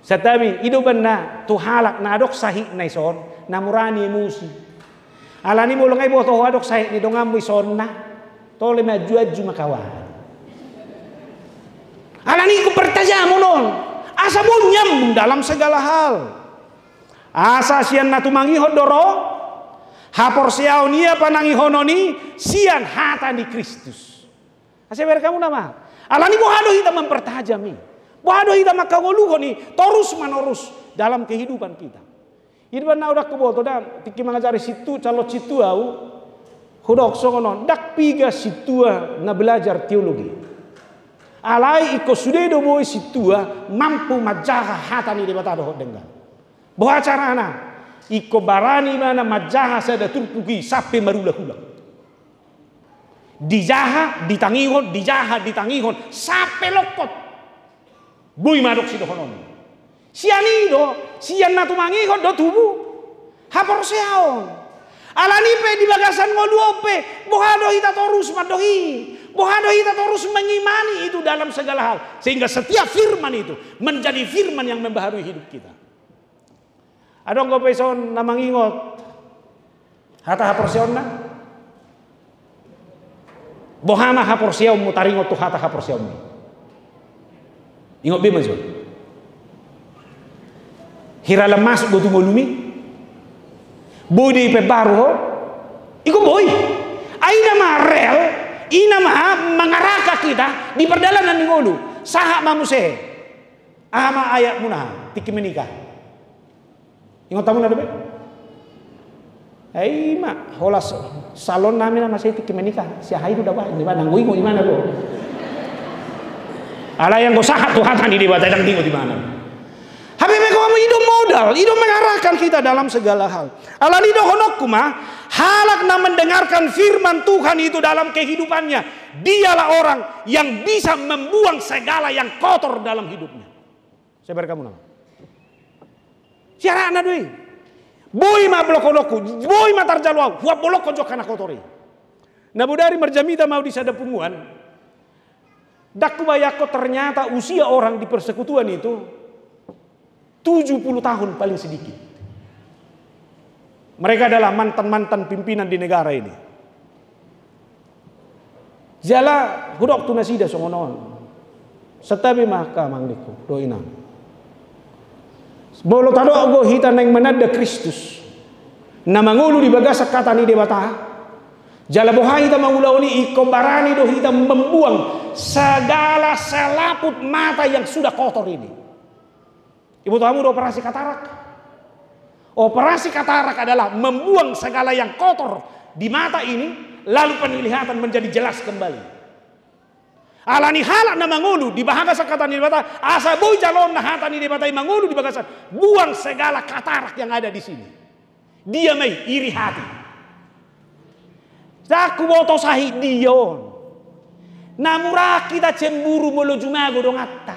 Santabi, i do umbahen na tu halak na adong sahitna ison, na mura ni emosi. Alani molo nga iboto ho adong sahit ni donganmu ison na, tole ma anju-anju ma kawan. Alani ingkon partajamon on, asa boi nyambung dalam segala hal. Asa sian na tumangihon do ro haporseaon i, panangihonon i sian hata ni Kristus. Asa bereng hamu na ma. Alani boha do hita mempertajam i? Boha do hita manghangoluhon i torus manorus dalam kehidupan kita? I do umbahen na hudok huboto da, tingki mangajari sintua, calon sintua ahu, hudok songon on, ndang piga sintua na belajar teologi. Alai ingkon sude do boi sintua mampu manjaha hata ni Debata dohot denggan. Boha carana? Ingkon barani ibana manjaha sada turpuk i sampe marulak-ulak. Dijaha, ditangihon, dijaha, ditangihon, sampe longkot. Boi ma adong sidohonon. Sian i do, sian na tumangihon do tubu haporseaon. Alani pe di bagasan ngolu on pe, boha do hita torus mandok i? Boha do hita torus mengimani itu dalam segala hal? Sehingga setiap firman itu menjadi firman yang membaharui hidup kita. Adong dope ison na mangingot hata haporseaonna? Boha ma haporseaonmu taringot tu hata haporseaonmi? Ingot be ma ison. Hira lam masuk do tu ngolumi? Boi do i pembaru ho? Ingkon boi. Ai i nama rel, i nama mangaraka hita di pardalanan ni ngolu. Sahat ma muse. Aha ma ayatmuna tingki menikah? Ingot hamu na dope? Ai i ma, holan salon nami na masa i tingki menikah, sian aha i do da bah, i ma, ndang huingot i ma na do. Alai anggo sahat tu hata ni Debata ndang diingot i ma na. Hape baen hamu, i do modal, i do mengarahkan kita dalam segala hal. Alani dohononku ma, halak na mendengarkan firman Tuhan itu dalam kehidupannya, dialah orang yang bisa membuang segala yang kotor dalam hidupnya. Sai bereng hamu na ma. Sian anak do i. Boi ma blokhononku, boi ma tarjalo ahu, huambolongkon jo angka na kotor i. Na bodari marjamita ma ahu di sada punguan. Ndang hubayangkon ternyata usia orang di persekutuan itu tujuh puluh tahun paling sedikit. Mereka adalah mantan-mantan pimpinan di negara ini. Jala hudok tu nasida songon on. Santabi ma angka amang, ningku, dohot inang. Molo tadok do hita naeng mananda Kristus na mangolu di bagasan hata ni Debata, jala boha hita mangulahon i, ingkon barani do hita membuang segala selaput mata yang sudah kotor ini. Iboto hamu do operasi katarak? Operasi katarak adalah membuang segala yang kotor di mata ini, lalu penglihatan menjadi jelas kembali. Alani halak na mangolu di bagasan hata ni Debata, asa boi jaloonna hata ni Debata i mangolu di bagasan, buang segala katarak yang ada di sini. Dia ma i? Iri hati. Ndang huboto sahit dia on. Na mura hita cemburu molo jumago donganta.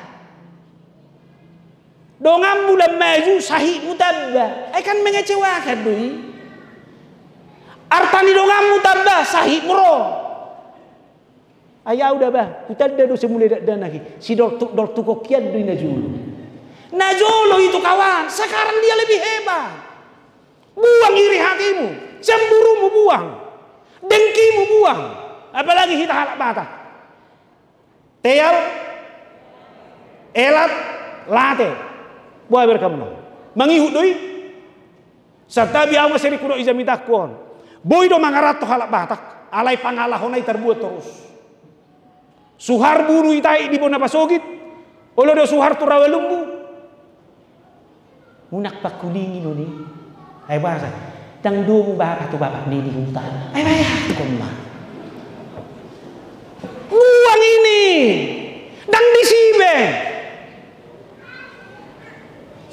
Donganmu lam maju, sahitmu tamba. Ai kan mengecewakan do i. Arta ni donganmu tamba, sahitmu ro. Ai ahu da bah, hutanda do se mulai dakdanak i, sidoltuk-doltuk on hian do i najolo. Najolo itu kawan, sekarang dia lebih hebat. Buang iri hatimu, cemburumu buang, dengkimu buang, apalagi hita halak Batak. Teal, elat, late. Boha bereng hamu na? Mangihut do i. Santabi, ahu ma sering hudok i jamitangku on. Boi do mangaranto halak Batak, alai pangalahona i tarbuat torus. Suhar bunu i tahi di bona pasogit, Olo do suhar tu rawa lumbu. Unang pangkulingi do ni. Ai boasa? Ndang domu bapa tu bapa ni di huta. Ai bayangkon ma. Buang ini. Ndang disi be.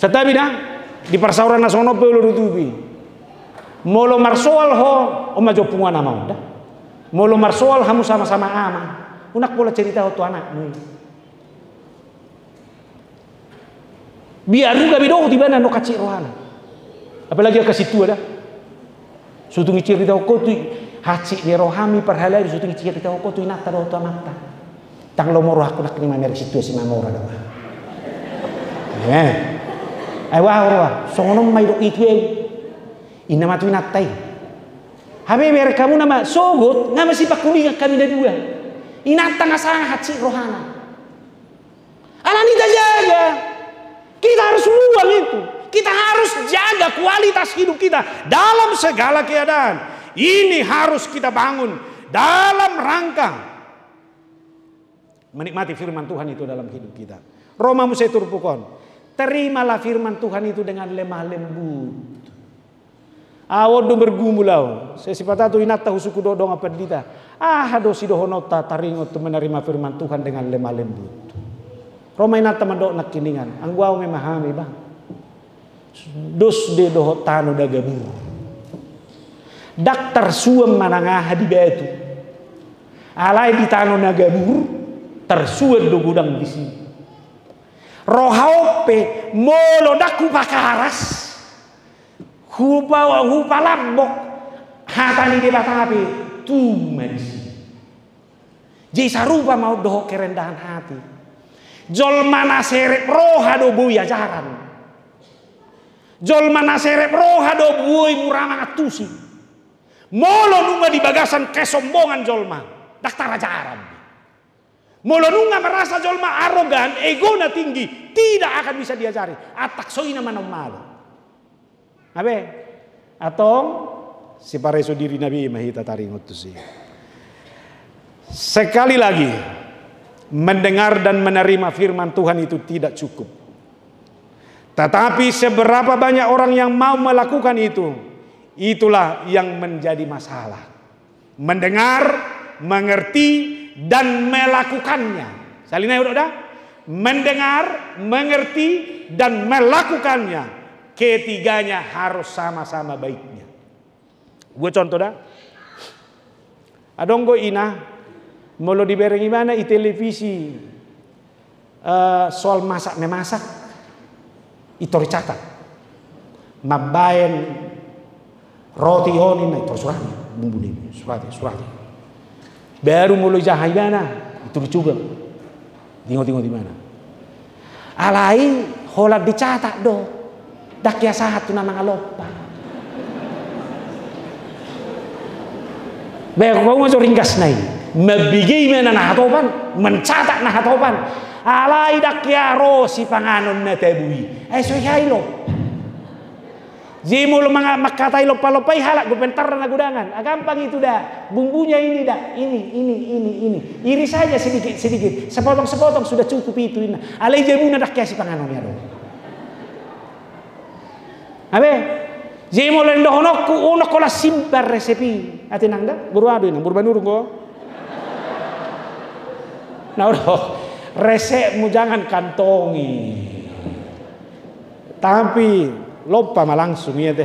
Santabi da, di parsaoran na songon on pe olo do tupi. Molo marsoal ho, on ma jo punguan ama on da. Molo marsoal hamu sama-sama ama, unang pola ceritahon tu anakmu i. Biar uga be dohot ibana nunga hansit rohana. Apalagi angka sintua da. Sotung i ceritahon ho tu i, hansit ni rohami parhalado, sotung i ceritahon ho tu inanta dohot tu amanta. Ndang lomo rohangku nangkin i mamereng sintua si mamora da. Eh. Ai boha roha, songon on ma didok i tu ahu. Inna ma tu inanta i. Hape bereng hamu nama sogot, nga masipangkulingan hami na dua. Inanta nga sanga hansit rohana. Alani tajaga. Kita harus buang itu. Kita harus jaga kualitas hidup kita dalam segala keadaan. Ini harus kita bangun dalam rangka menikmati firman Tuhan itu dalam hidup kita. Ro ma muse turpuk on. Terimalah firman Tuhan itu dengan lemah lembut. Ahu on do margumul ahu. Sai sipata tu inanta husungkun dohot dongan pandita. Aha do sidohononta taringot tu menerima firman Tuhan dengan lemah lembut. Ro ma inanta mandok nangkiningan. Anggo ahu memahami bang. Dos be dohot tano na gabur. Ndang tarsuan manang aha di batu. Alai di tano na gabur, tarsuan do godang disi. Roha on pe, molo ndang hupakaras, hupa-, hupalambok, hata ni Debata pe, tubu ma disi. Jadi sarupa ma on dohot kerendahan hati. Jolma na serep roha do boi ajaran. Jolma na serep roha do boi mura mangantusi. Molo nunga di bagasan kesombongan jolma, ndang tarajaran. Molo nunga merasa jolma arogan, egona tinggi, tidak akan bisa diajari. Antak so i na manomalo. Abe, antong sipareso diri na be ma hita taringot tusi. Sekali lagi, mendengar dan menerima firman Tuhan itu tidak cukup. Tetapi seberapa banyak orang yang mau melakukan itu, itulah yang menjadi masalah. Mendengar, mengerti, dan melakukannya. Salina i do da? Mendengar, mengerti, dan melakukannya. Ketiganya harus sama-sama baiknya. Gue contoh da. Adong do ina, molo dibereng ibana i televisi, eh, soal masak memasak, i tor dicatat. Mambaen roti on i, na i tor surati, bumbu ni, surati, surati. Baru molo dijaha ibana, i tor dicugang. Diingot-ingot ibana. Alai holan dicatat do. Ndang hea sahat tu na mangalompa. Bae, hupauma jo ringgasna i. Mambege ibana na hatopan, mencatat na hatopan. Alai ndang hea ro sipanganon na tabo i. Ai so hea i lompa. Jadi molo manga-, mangkatai lompa-lompa i halak do pentarna na godangan. Ah, gampang itu da. Bumbunya ini da. Ini, ini, ini, ini. Iris saja sedikit-sedikit. Sepotong-sepotong sudah cukup itu, inna. Alai jabuna ndang hea sipanganon i adong. Abe. Jadi molo indohononku, unang holan simpan resep i. Ate nang da? Boru Ado inna, boru Manurung ho. Na udah. Resepmu jangan kantongi. Tapi lompa ma langsung, iya te.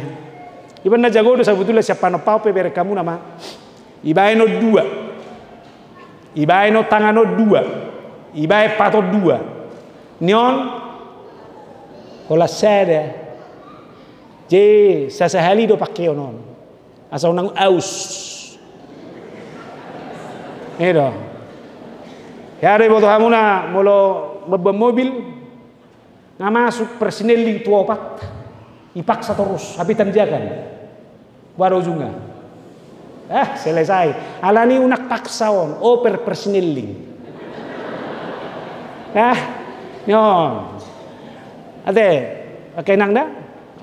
Iba na jago do sabutulna sian panompaon pe bereng hamu nama. Ibaen on dua. Ibaen on tangan on dua. Ibaen pat on dua. Ni on holan sada. Jadi sasahali do pangkeon on. Asa unang aus. I do. Hea do iboto hamuna molo mamboan mobil. Nga masuk persinelling tu opat, ipaksa torus, hape tanjakan. Boha do ujungna? Ah, selesai. Alani unang paksa on, oper persinelling. Ah, ni on. Ate, angka inang da,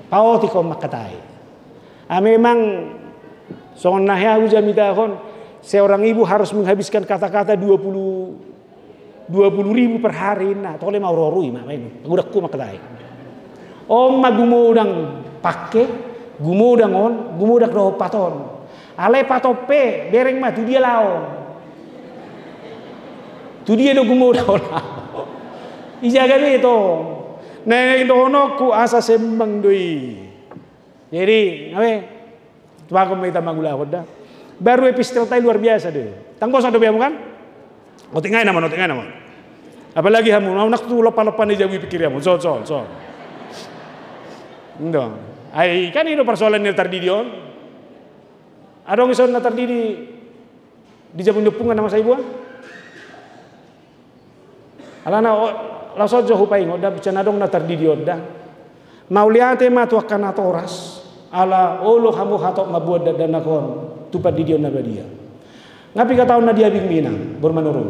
paotik on mangkatai. Ah, memang songon na hea hujamitahon, seorang ibu harus menghabiskan kata-kata dua puluh Dua puluh ribu per hari, na tole ma oruoru i ma, ma ini. Gudangku ma ketai. On ma gumodang pangke, gumodang on, gumodang dohot pat on. Alai pat on pe, bereng ma tu dia laho. Tu dia do gumodang on laho. Ijaga be tong. Naeng dohononku asa sembang do i. Jadi, ngabe? Tuagon ma hita mangulahon da. Baru epistelta i luar biasa do. Ndang bosan dope hamu kan? Otik ngai nama, otik ngai nama. Apalagi hamu, hamu nak tu lompa-lompa ni jabu i pikiri hamu. Son, son, son. Ndang. Ai, kan i do persoalan ni na tardidi on. Adong ison na tardidi di jabu ni ompungna na masa i boan? Alana, o, laos on jo hupaingot da, bicara na adong na tardidi on da. Mauliate ma tu angka natoras, ala olo hamu hatop mamboan dakdanak on tu pandidion na badia. Nga piga taon na diabing mi inang, boru Manurung?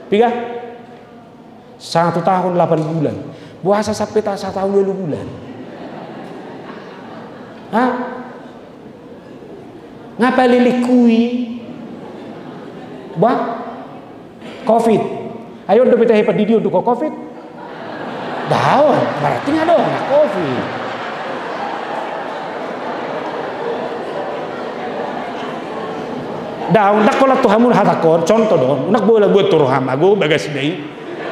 Piga? Satu tahun delapan bulan. Boasa sampe ta sataon ualu bulan? Ha? Nga palelengku i? Bah? Covid. Ai on dope tahe pandidion tu covid? Daong, berarti nga adong na covid. Daong, ndang holan tu hamu na hatangkon, contoh do, ndang bola buat tu roham, ago bagas da i.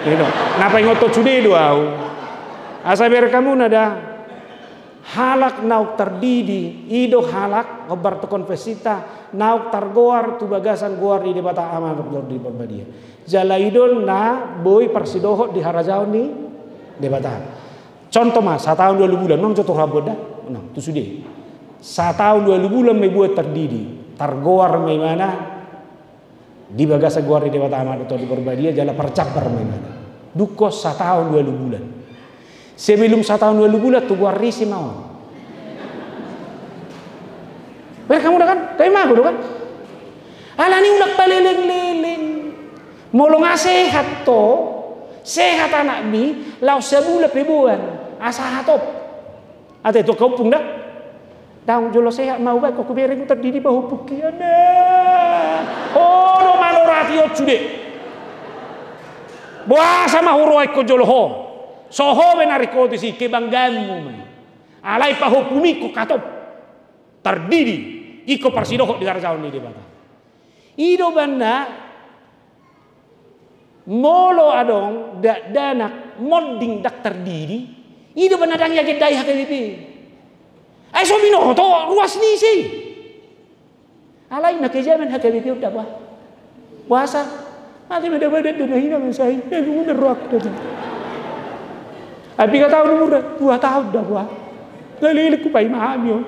Gitu. Na paingothon sude do au. Asa bereng hamu na da. Halak naung tardidi, i do halak, hombar tu konfesinta, naung targoar tu bagasan goar ni Debata Ama dohot Tondi Porbadia. Jala i do na boi parsidohot di harajaon ni Debata. Contoh ma, sataon ualu bulan, unang jo tu roham boan da, unang, tu sude. Sataon ualu bulan ma i boan tardidi, targoar ma ibana, di bagasan goar ni Debata Ama dohot Tondi Porbadia, jala parjambar ma ibana. Dung hot sataon ualu bulan. Sebelum sataon ualu bulan, tu goar ni ise ma on? Bereng hamu da kan? Tahe mago do kan? Alani unang paleleng-leleng. Molo nga sehat ho, sehat anakmi, laos sabulan pe boan, asa hatop. Ate tu angka ompung da. Daong, jolo sehat ma hubaen, ingkon hubereng tardidi pahompungki, na. Ho do manoratihon sude. Boasa ma huroha ingkon jolo ho? So ho be na ringkot i, si kebanggaanmu ma i. Alai pahompumi ingkon hatop. Tardidi, ingkon parsidohot di harajaon ni Debata. I do umbahen na, molo adong dakdanak monding ndang tardidi, i do umbahen na ndang diagendai H K B P. Ai so binoto ruas ni ise i. Alai na kejahaton H K B P on da, bah. Boasa? Mate ma da badan da, na hina ma sai, na lungun rohakku da. Ai piga taon umurna? Dua taon da, bah. Nga leleng hupaima hami on.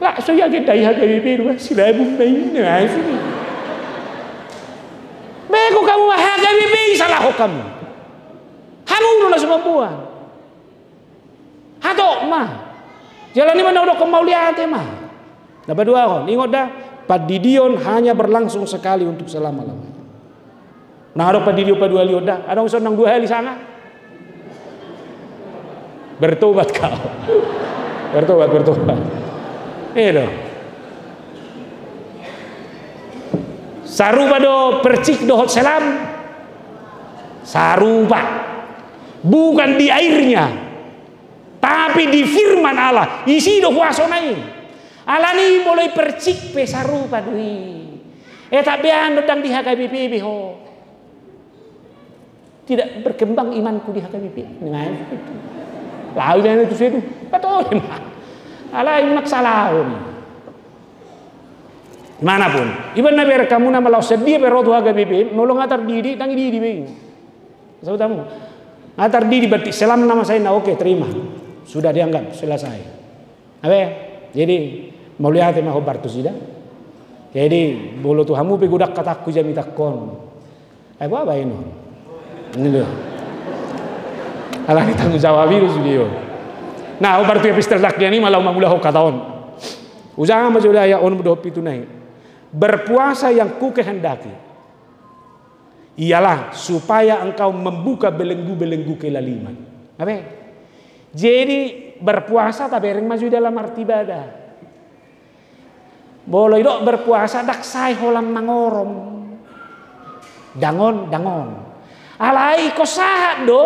Laos so diagendai H K B P do, bah, silabun ma i, na, sini. Bego hamu, H K B P i salahon hamu. Hamu do na so mamboan. Hatop ma. Jala i ma na hudokhon, mauliate ma. Na paduahon, ingot da, pandidion hanya berlangsung sekali untuk selama-lamanya. Unang adong pandidion paduahalihon da, adong ison nang dua hali sanga. Bertobat kau. Bertobat, bertobat. I do. Sarupa do percik dohot selam. Sarupa. Bukan di airnya, tapi di firman Allah. Isi do huasona i. Alani i molo i percik pe sarupa do i. Etap be an do ndang di H K B P be ho. Tidak berkembang imanku di H K B P. Nah, itu. Laho imanna tu situ. Patole ma. Alai unang salahon. Manapun. Ibaen na bereng hamu na molo sadia pe ro tu H K B P, molo nga tardidi, ndang diidi be i. Saut hamu. Nga tardidi, berarti selam nama saya, na oke, terima. Sudah dianggap selesai. Abe, jadi, mauliate ma hombar tu nasida. Jadi, molo tu hamu pe godang hatangku jamitangkon. Ai boha baenon? Ini do. Alani tanggung jawab i do sude on. Nah, hombar tu epistel tangkian i ma laho mangulahon hata on. Ujaha ma jo di ayat onom dohot pitu na i. Berpuasa yang kukehendaki ialah supaya engkau membuka belenggu-belenggu kelaliman. Abe. Jadi, berpuasa tabereng ma jo i dalam arti ibadah. Molo didok berpuasa, ndang sai holan mangorom. Dang on, dang on. Alai ingkon sahat do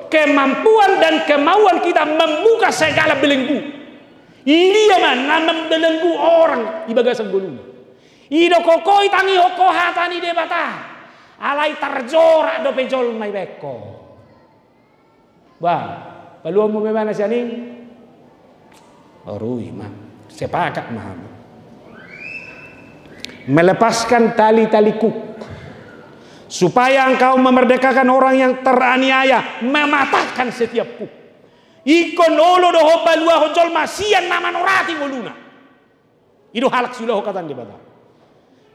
kemampuan dan kemauan kita membuka segala belenggu. Idia ma na mambelenggu orang di bagasan ngoluna. Idok ho, ingkon itangihon ho hata ni Debata. Alai tarjorak dope jolma dibaen ho. Ba, paluanmu pe ma na sian i. Orui ma, sepakat ma hamu. Melepaskan tali-tali kuk, supaya engkau memerdekakan orang yang teraniaya, mematahkan setiap kuk. Ingkon olo do ho paluahon jolma sian na manorati ngoluna. I do halak siulahon hata ni Debata.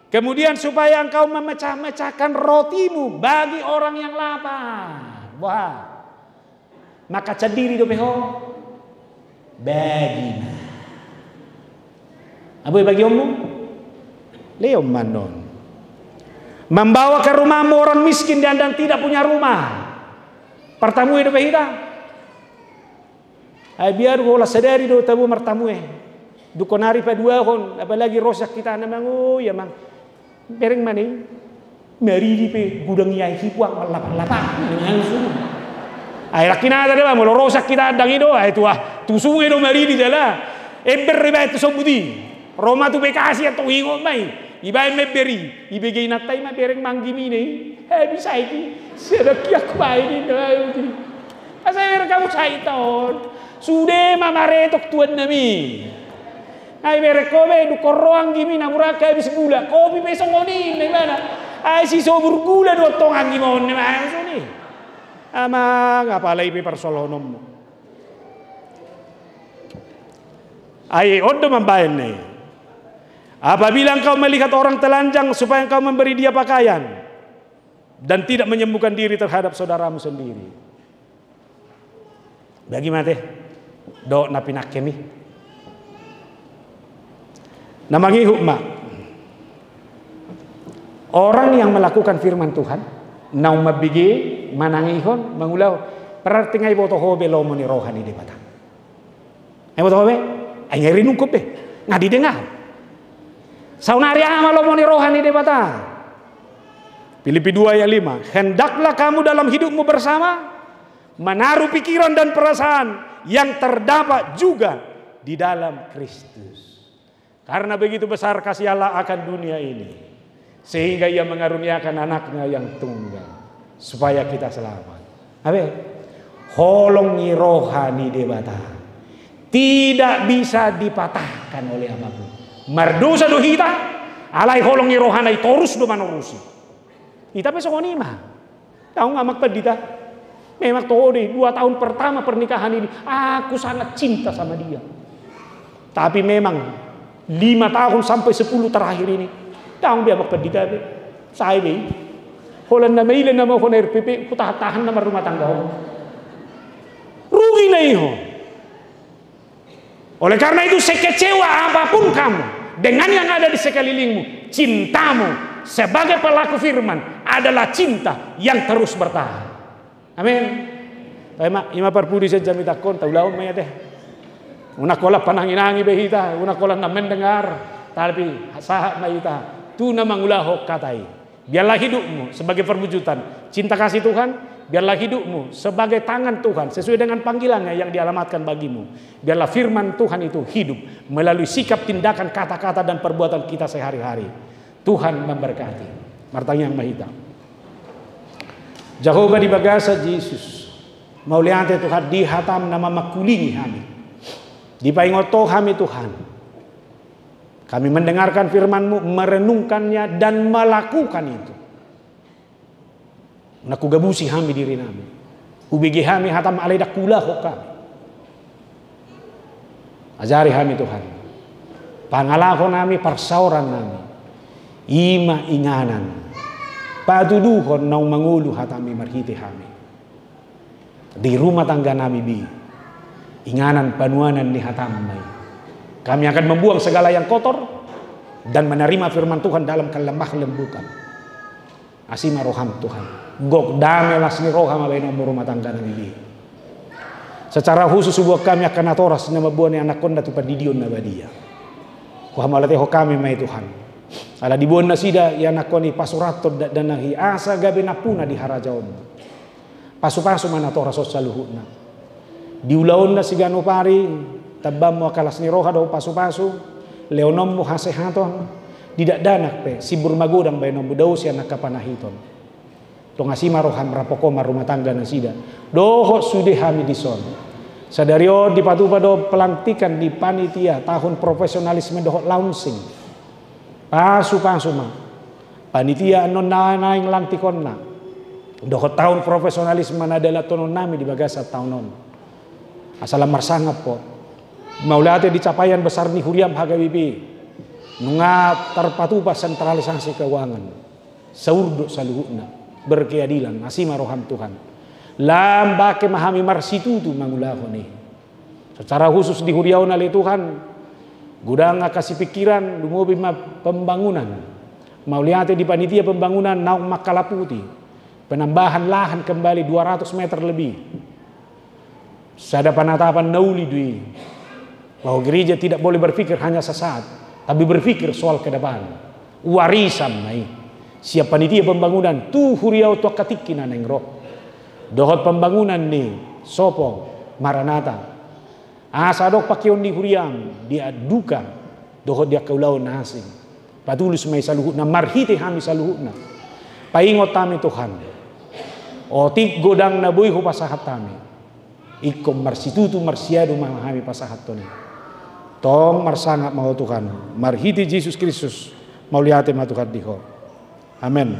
Kemudian supaya engkau memecah-mecahkan rotimu bagi orang yang lapar. Wah. Maka sandiri dope ho. Bagi ma. Apa bagionmu? Lehon ma annon. Membawa ke rumahmu orang miskin dan, dan tidak punya rumah. Partamue dope hita. Ai biar holan sadari do tabo martamue. Dung sonari paduahon, apalagi rosak hita na mango, ya mang. Bereng ma ni. Maridi pe godang i, ai hipuak mallapang-lapang. Ai raki na ada deba, molo rosak hita andang i do, ai tuah. Tu sunge do maridi jala. Ember ibaen tu sombut i. Ro ma tu Bekasi atau ingot ma i. Ibaen ma ember i. Ibege inanta i ma bereng manggimina i. Habis ai di. Siapa kiak baen i. Asa bereng hamu sahit on. Sude ma maretok tuan nami. Ai bereng ho be, dung ro anggimina mura habis gula. Kopi pe songon i, na imana. Ai sisobur gula do tong anggimon, na imana songon i. Amang, apala i pe parsolhononmu. Ai on do mambaen na i. Apabila engkau melihat orang telanjang, supaya engkau memberi dia pakaian, dan tidak menyembunyikan diri terhadap saudaramu sendiri. Bagi ma ate dohot na pinangkem i. Na mangihut ma. Orang yang melakukan firman Tuhan, naung mambege, manangihon, mangulahon, berarti nga iboto ho be lomo ni roha ni Debata. Nga iboto ho be, ai nga irinungkon be, nga didengar. Saonari aha ma lomo ni roha ni Debata? Filipi dua ayat lima. Hendaklah kamu dalam hidupmu bersama menaruh pikiran dan perasaan yang terdapat juga di dalam Kristus. Karena begitu besar kasih Allah akan dunia ini, sehingga Ia mengaruniakan Anaknya yang tunggal, supaya kita selamat. Abe, holong ni roha ni Debata tidak bisa dipatahkan oleh apapun. Mardosa do hita, alai holong ni rohana i torus do manorusi. Hita pe songon i ma. Daong, Amang Pandita. Memang toho do i, dua tahun pertama pernikahan ini, aku sangat cinta sama dia. Tapi memang lima tahun sampai sepuluh terakhir ini, daong be, Amang Pandita be. Sae be i. Holan na maila na mauhon R P P, hutahan-tahan na marrumah tangga ho. Rugi na i ho. Oleh karena itu, sekecewa apapun kamu dengan yang ada di sekelilingmu, cintamu sebagai pelaku firman adalah cinta yang terus bertahan. Amin. Ima, ima parpudi sian jamitangkon, taulahon ma i ate. Unang holan panangi-nangi be hita, unang holan na mendengar, tapi sahat ma hita tu na mangulahon hata i. Biarlah hidupmu sebagai perwujudan cinta kasih Tuhan. Biarlah hidupmu sebagai tangan Tuhan sesuai dengan panggilannya yang dialamatkan bagimu. Biarlah firman Tuhan itu hidup melalui sikap, tindakan, kata-kata, dan perbuatan kita sehari-hari. Tuhan memberkati. Martangiang ma hita. Jahowa, di bagasan Jesus, mauliate Tuhan di hatam na mamangkulingi hami. Dipaingot Ho hami Tuhan. Kami mendengarkan firman-Mu, merenungkannya, dan melakukan itu. Unang hugabusi hami diri nami. Hubege hami hatam alai ndang huulahon hami. Ajari hami Tuhan. Pangalaho nami, parsaoran nami. I ma inganan. Patuduhon naung mangolu hatam i marhite hami. Di rumah tangga nami be, inganan panuanan ni hatam ma i. Kami akan membuang segala yang kotor dan menerima firman Tuhan dalam kelemah lembutan. Asi ma roham Tuhan. Gok dame las ni roha ma baenonmu rumah tangga nami be. Secara khusus huboan hami angka natoras na mamboan anakkonda tu pandidion na badia. Huhamauliatehon hami ma i Tuhan. Ala diboan nasida ianakhon i, pasuranhon dakdanak i asa gabe nampuna di harajaon. Pasupasu ma natoras on saluhutna. Di ulaonna siganup ari, tambammu angka las ni roha dohot pasupasu, lehononmu hasehaton, di dakdanak pe simbur magodang bahenonmu, dao sian angka panahiton. Tung asi ma roham rap hok marrumah tangga nasida dohot sude hami dison. Sadari on dipatupa do pelantikan ni panitia tahun profesionalisme dohot launching. Pasupasu ma panitia annon na naeng lantikonna dohot tahun profesionalisme na dilantonon nami di bagasan taon on. Asa lam marsangap ho. Mauliate di capaian besar ni huriam H K B P, nunga tarpatupa sentralisasi keuangan. Saurdot saluhutna, berkeadilan, asi ma roham Tuhan. Lam bangke ma hami marsitutu mangulahon i. Secara khusus di huria on ale Tuhan, godang angka sipingkiran, lumobi ma pembangunan. Mauliate di panitia pembangunan naung mangkalaputi penambahan lahan kembali dua ratus meter lebih. Sada penatapan na uli do i, bahwa gereja tidak boleh berpikir hanya sesaat, tapi berpikir soal ke depan. Warisan ma i sian panitia pembangunan tu huria on tu angka tingki na naeng ro, dohot pembangunan ni sopo Maranatha. Asa adong pangkeon ni huriam di angka duka dohot di angka ulaon na asing. Patulus ma i saluhutna marhite hami saluhutna. Paingot hami Tuhan, otik godang na boi hupasahat hami, ingkon marsitutu marsiadu ma hami pasahathon i. Tong marsangap ma Ho Tuhan. Marhite Jesus Kristus, mauliate ma Tuhan di Ho. Amen.